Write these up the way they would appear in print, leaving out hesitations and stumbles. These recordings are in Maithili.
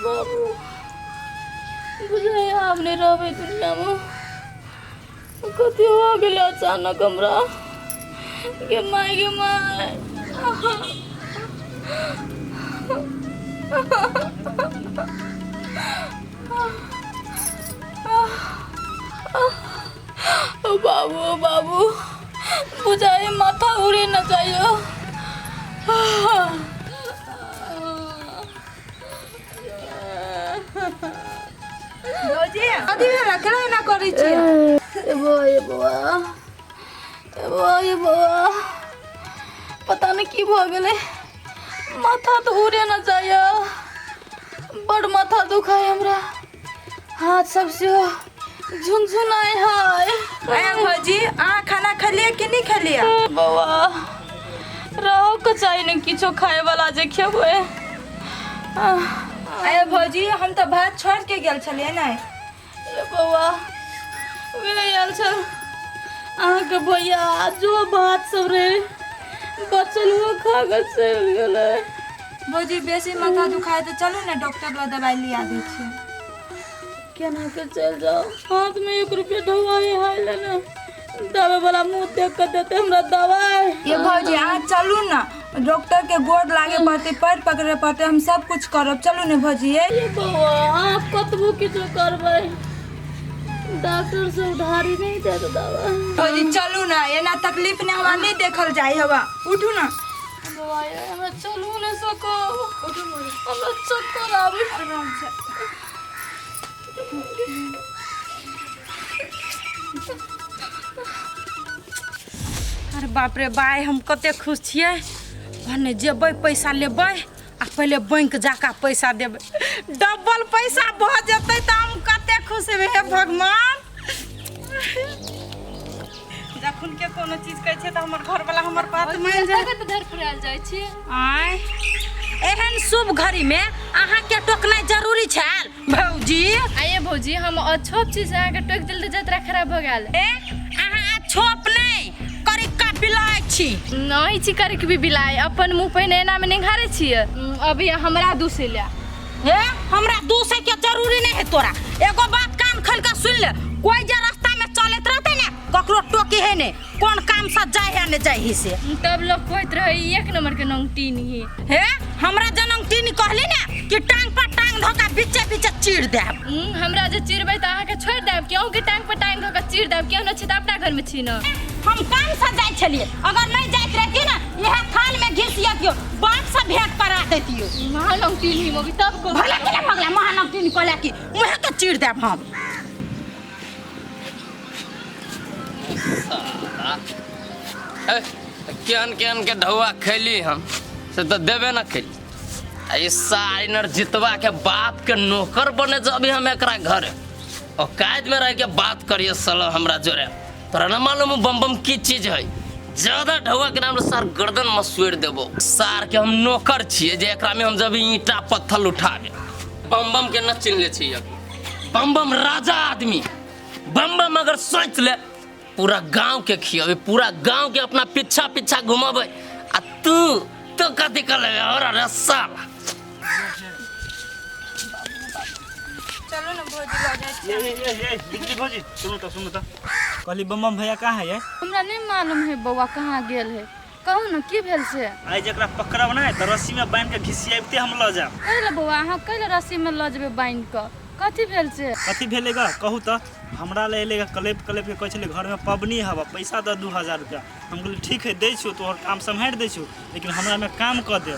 बाबू बुझाइ आब नहि रहबै दुनियामे कथी हो गेलै अचानक हमरा गे माय गे माय। ओ बाबू ओ बाबू बुझाइ माथा उड़े न जाइयो। भौजी अथी भेल केना एना करै छियै? ए बौआ ए बौआ ए बौआ ए बौआ पता नहि की भऽ गेलै, माथा तऽ उड़े न जाइए, बड़ माथा दुखाय हमरा, हाथ सब सेहो झुनझुनाय है। आया भौजी अहाँ खाना खेलियै कि नहि खेलियै? बौआ रहो के चाही ने किछो खाए वाला जे खेबै। आया भौजी हम तऽ भात छोड़ के गेल छलियै ने। ए बौआ वे आयल छल अहाँके भैया, जो भात सब रहे बचल वो खा के चलि गेलै। भौजी बेसी माथा दुखाय तऽ चलू ने डॉक्टर लग दवाइ लिया दै छियै। केना के चलि जाउ, हाथ में 1 रुपया ढवाई है लेने, दवाई वाला मुँह देख के देते हमरा दवाई। ये भौजी अहाँ चलू ने डॉक्टर के गोर लागे पड़ते, पैर पकड़े पड़ते, हम सब कुछ करब, चलू ने भौजी। ये बौआ अहाँ कतबो किछो करबै डॉक्टर से उधारी नहीं देत दवा। भौजी चलू ना, एना तकलीफ ने हमरा नहीं देखल जाय हवा, उठू ना। बौआ ये हमरा चलू नहीं सकब, हमरा चक्कर आबै। आराम से। अरे बाप रे बाय हम कते खुश छियै, भने जेबै पैसा लेबै आ पहिले बैंक जाके पैसा देबै, डबल पैसा भऽ जेतै तऽ हम कते खुश हेबै। हे भगवान, जखन के कोनो चीज कहै छियै तऽ हमर घरवला हमर बात मानि जाइ। तऽ धर फुरायल जाइ छी। आँय, एहन शुभ घड़ी में अहाँके टोकनाइ जरूरी छल भौजी? आइए भौजी हम अछोप छी से अहाँके टोकि देल तऽ जतरा खराब भऽ गेल। ए अहाँ अछोप नहि करिक्का बिलाइ छी। नहि छी करिक भी बिलाइ, अपन मुँह पहिने एना में निघारै छियै, अभी हमरा दूसै लए। हे हमरा दूसै के जरूरी नहीं है तोरा, एगो बात कान खोल के सुन ले, कोई जे रास्ता में चलैत रहतै ने ककरो टोकी है ने, कोन काम से जाय है ने जाय ही से। तब लोग कहैत रहे एक नंबर के नंगटीन ही। हे हमरा जे नंगटीन कहली ने कि टांग पर टांग धोका बीचे बीचे चीर देब। हमरा जे चिरबै तऽ अहाँके छोड़ि देब कि अहूँके टांग पर टांग धोका चीर देब, केहनो छी तऽ अपना घरमे छी ने। हम काम से जाय छलियै, अगर नहीं जाइत रहती ने इहे थाल में घिसियतियो, बाप से भेंट करा देतियो। महानंगटीन ही मोगी तब को भला के भगला महानंगटीन कहला कि मुँह के चीर देब हम। केहन केहन के ढौआ खैली हम से तऽ देबे न कैली, आ ई सारी नर जितवा के बाप के नौकर बने जब हम एकरा घर औकात में रह के बात करिए साला हमरा जोरे। तोरा न मालूम बम बम की चीज है, ज्यादा ढौआ के नाम सार गर्दन मसोड़ देबो। सार के हम नौकर छियै जे एकरा में हम जब ईंटा पत्थर उठाबे। बम बम के न चिन्हले छियै, बम बम राजा आदमी, बम बम अगर सोच ले पूरा गांव के खियाबे, पूरा गांव के अपना पीछा पीछा घुमाबे, आ तू तो कथी कर लेबे और अरे साला। चलू ने भौजी लऽ जाइ छी। ये ये ये बिजली भौजी सुनू तऽ सुनू तऽ, कहली बम बम भैया कहाँ है ये? हमरा नहीं मालूम है बौआ कहाँ गेल है, कहू ने की भेल से? आइ जकरा पकड़ब ने तऽ रस्सी में बान्हि के घिसियाबिते हम लऽ जायब। कैले बौआ अहाँ कैले रस्सी में लऽ जेबै बान्हि कऽ, कथी भेल से? कथी भेलै ग कहू तऽ, हमरा लए एलै ग कलपि कलपि के कहै छलै घर में पबनी हबऽ पैसा दऽ 2000 रुपया। हम कहलियै ठीक है दै छियौ, तोहर काम सम्हारि दै छियौ, लेकिन हमरा में काम कऽ दे।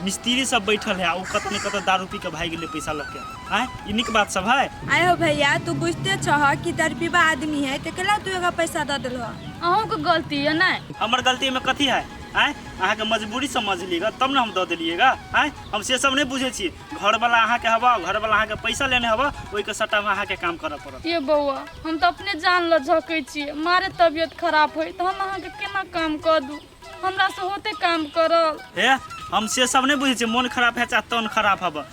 मिस्त्री सब बैठल है आ ओ कतऽ ने कतऽ दारू पी के भागि गेलै पैसा लऽ के। आँय ई नीक बात सब है? आय हो भैया तू बुझते छह कि दरपीबा आदमी है तऽ केना तू एकरा पैसा दऽ देलह? अहूँके गलती है नहि? हमर गलती में कथी है? आँय अहाँके मजबूरी समझ लीगा तब ने हम दऽ देलिएगा। आँय हम से सब नहीं बुझै छी, घरवला अहाँके हवा, घरवला अहाँके पैसा लेने हवा, ओहिके सट्टामे अहाँके काम करऽ पड़त। ये बौआ हम तऽ अपने जान लऽ झकै छियै, मारे तबियत खराब होइ तऽ हम अहाँके केना काम कऽ दू, हमरा से होते काम करल? हे हम से सब नहीं बुझै छियै, मोन खराब है चाहे तन खराब हब,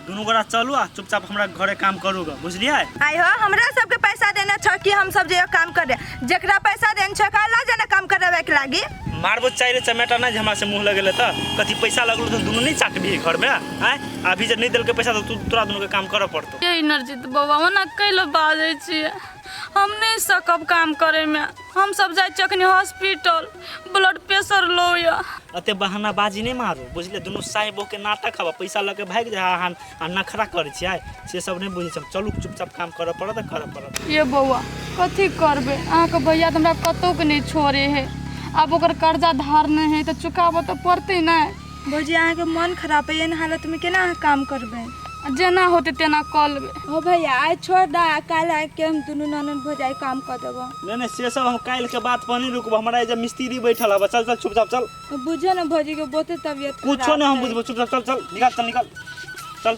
दुनू गोरा चलू आ चुपचाप हमरा घरे काम करू ग, बुझलियै? आइ हो हमरा सबके पैसा देने छ कि हम सब जे काम करे, जेकरा पैसा देने छ ओकरा लऽ जाना काम करबे मारे के लागी। मारबो चाहे चमेटा ना जे हमरा से मुँह लगेले तऽ कथी पैसा लगलो तऽ दुनू नहीं चाटबिही घरमे आँय। अभी जे नहीं देलकै पैसा तऽ तू तोरा दुनूके काम करऽ पड़तौ। ये नरजीत बौआ ओना कैले बाजै छियै, हम नहीं सकब काम करैमे, हम सब जाइ छियै अखनी हॉस्पिटल, ब्लड प्रेशर लो यऽ। एते बहानाबाजी नहीं मारू बुझलियै, दुनू साई बहू के नाटक हवा पैसा लऽ के भागि जाइ अहाँ आ नखरा करै छियै से सब नहीं बुझै छियै। चलू चुपचाप काम करऽ पड़त तऽ करऽ पड़त। ये बौआ कथी करबै, अहाँके भैया तऽ हमरा कतहु के नहीं छोड़े है, आब ओकर कर्जा धारने है तऽ चुकाबऽ तऽ पड़तै नहि। भौजी अहाँके मन खराब है, एहन हालतमे केना अहाँ काम करबै? जेना होतै तेना कऽ लेबै। हो भैया आइ छोड़ दे, काल्हि आबिके हम दुनू ननद भौजाइ काम कऽ देबो। नहीं नहीं से सब हम काल्हि के बात पर नहीं रुकबो, हमरा जे मिस्त्री बैठल हबा। चल चल चुपचाप चल। बुझो ना भौजी के बहुते तबियत कुछो नहीं हम बुझबो, चुपचाप चल चल निकाल चल निकाल चल।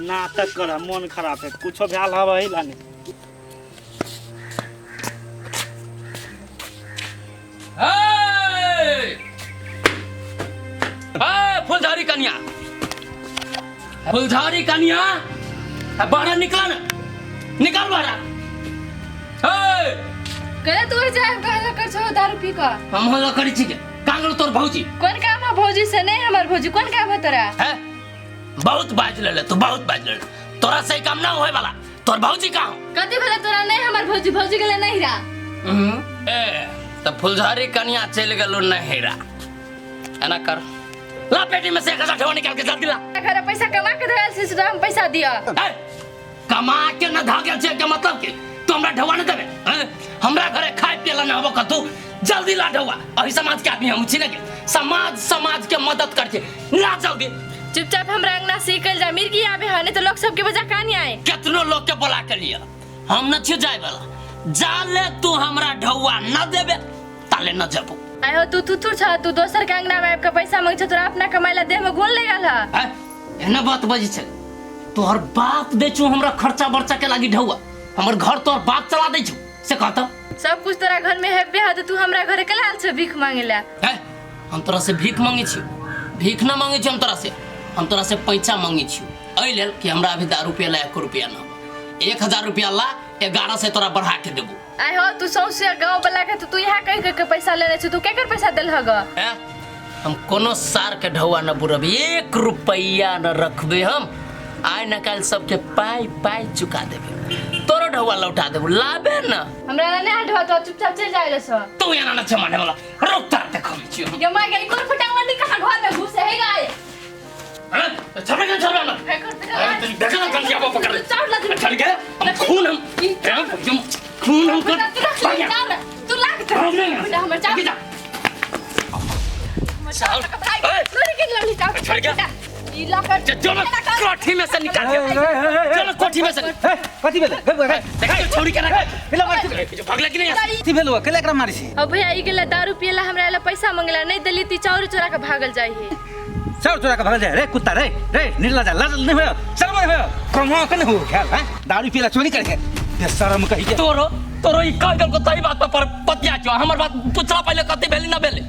नाटक कर मन खराब है, कुछो भेल हबा ही लाने। फुलझारी कन्या, फुलझारी कन्या बाहर निकल ना, निकल बाहर। कहे तू जाए कहला कर छो दारू पी का। हम हल्ला करी छी के कांगल तोर भौजी। कोन काम है भौजी से? नहीं हमर भौजी कोन काम है तोरा? है बहुत बाज लेले तू, बहुत बाज लेले, तोरा सही काम ना होए वाला। तोर भौजी कहाँ? कथी भेले तोरा? नहीं हमर भौजी, भौजी गेले नहिरा। ए त फुलझारी कन्या चल गेलो नहिरा। एना कर ला पेटी में से 1000 ठेवा निकाल के जल्दी ला। घर पैसा कमा के धरल छी से हम पैसा दिया। कमा के न धागल छै के मतलब के तू हमरा ढौआ न देबे? हमरा घरे खाय पियला न होबो कतौ, जल्दी ला ढौआ। अही समाज के आदमी हम छी ने के समाज समाज के मदद कर छै, ला जल्दी। चुपचाप हमरा अंगना से निकल जा, मिर्गी आबे है नहीं तो लोग सबके बजा कानी आए। केतनो लोग के बोला के लिया हम न छी जाय वाला, जा ले तू हमरा ढौआ न देबे ताले न जबो। आय हो तू थुथुर छ, तू दोसर के अंगना में आबि के पैसा मांग छ, तोरा अपना कमाइला देह में गुण लगल है। एना बात बजै छै? तोहर बाप दै छौ हमरा खर्चा बर्चा के लागी ढौआ, हमर घर तोहर बाप चला दै छौ से कहत? सब कुछ तोरा घर में हेबे है तो तू हमरा घरे के लाल छ भीख मांगेला? हम तोरा से भीख मांगे छी? भीख ना मांगे छी हम तोरा से, हम तोरा से पैसा मांगे छी एहि लेल कि हमरा अभी दारू पियला 1 रुपया ना। 1000 रुपया ला, 11 से तोरा बढ़ा के देबो। आय हो तू सौंसे गांव वाला के तू यहाँ कह के पैसा लेने छी, तू केकर पैसा देलह ग? हम कोनो सार के ढौआ न बुरब, 1 रुपया न रखबे हम। आइ न काल्हि सबके पाई पाई चुका देबे, तोरो ढौआ लौटा देबो। लाबे न हमरा ने ढौआ, तो चुपचाप चल जाय रे। तू एना न छमाने वाला रुक तार देखो छी हम। ये my गई कोन फटांगा नहीं कहां घर में घुसे है गाय। छोड़ के छोड़ ना, देख ना गलती आप पकड़ ले, चढ़ गए हम खून, हम खून हम कर तू लाग हमर चाव चाव छोड़ गया ई लाकर चलो कोठी में से निकाल चलो कोठी में से। कथी भेलै? देखा छोड़ी के ना भागले कि नहीं? कथी भेलौ? केला एकरा मारै छी? अब भैया ई गेला दारू पियला हमरा ला पैसा मंगला नहीं देली ती चाउर चोरा के भागल जाइ है। चाउर चोरा के भागल जाए रे कुत्ता रे रे निर्लज्जा, लाज नहीं होयो, शर्म नहीं होयो, कमा के नहीं हो ख्याल है दारू पियला चोरी करके बेशरम कहि के। तोरो तोरो ई कह देलको तही बात पर पतिया छौ, हमर बात पुछला पहिले कथी भेली ना भेली।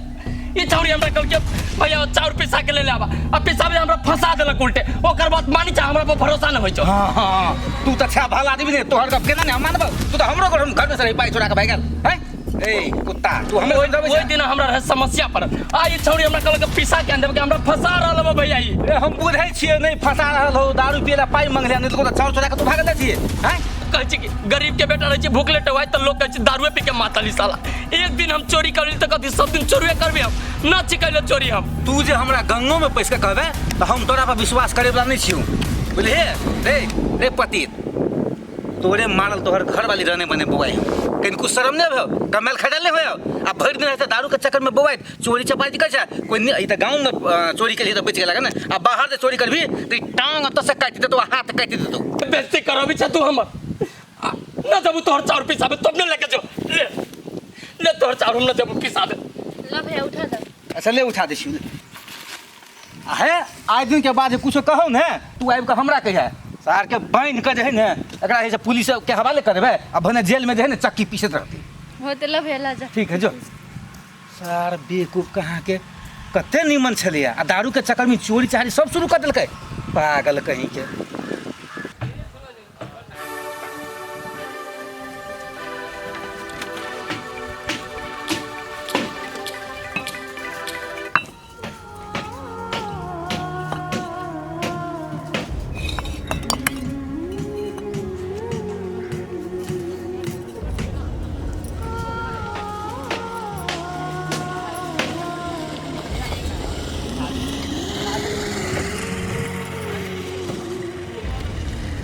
ई छौरी हमरा कहल के भैया चाउर पिसा के ले आबा, आ पिसाबे हमरा फंसा देलक उल्टे, ओकर बात मानी चा हमरा पर भरोसा न होय छौ। हां हां तू त अच्छा भला आदमी ने, तोहर गप केना ने हम मानबौ? तू त हमरो घर में से पाई चोरा के भागि गेल हैं। ए कुत्ता तू हमरे ओइ दिन हमरा रहे समस्या पर आ ई छौरी हमरा कहलक पिसा के अंदर के हमरा फंसा रहल बा भैया। ई ए हम बुझै छियै नहीं फंसा रहल हो, दारू पियला पाई मंगले नहीं त चाउर चोरा के तू भागल छियै हैं। कहै छी कि गरीब के बेटा रहै छै भूखले टवाइ त लोग कहै छै दारूए पी के मातली साला। एक दिन हम चोरी करली त कथी सब दिन चोरीए करबे हम? ना चिकैले चोरी हम। तू जे हमरा गंगो में पैस के कहबे त हम तोरा पर विश्वास करे वाला नहीं छियौ बुझलिए। रे रे पति तोरे मारल तोहर घर वाली रहने बने बौआई, कनिको शरम नहीं भयो? कमल खजल नहीं भयो? आ भरि दिन रहते दारू के चक्कर में बौआई चोरी चपारी करै छै कोई नहीं। ई त गांव में चोरी के लिए त बचि गेलक ने, आ बाहर जे चोरी करबी त टांग ओतऽ से काटि देतौ, हाथ काटि देतौ। बेइज्जती करबी छै तू हमर, न जब तोहर चाउर पिसाबे तब ने लेके जो, ले ले तोहर चाउर हम न जब पिसाबे। ला भैया उठा दे। अच्छा ले उठा दे छी। हे आइ दिन के बाद कुछो कहौ ने तू आबि के हमरा कहिया सार के बांधि के जे है ने एकरा जे पुलिस के हवाले कर देबै, आ भने जेल में जे है ने चक्की पीसैत रहतै। हो त ला भैया ला जा। ठीक है जो। सार बेवकूफ कहाँ के कते नीमन छलैया, आ दारू के चक्कर में चोरी चारी सब शुरू कर देलकै पागल कहीं के।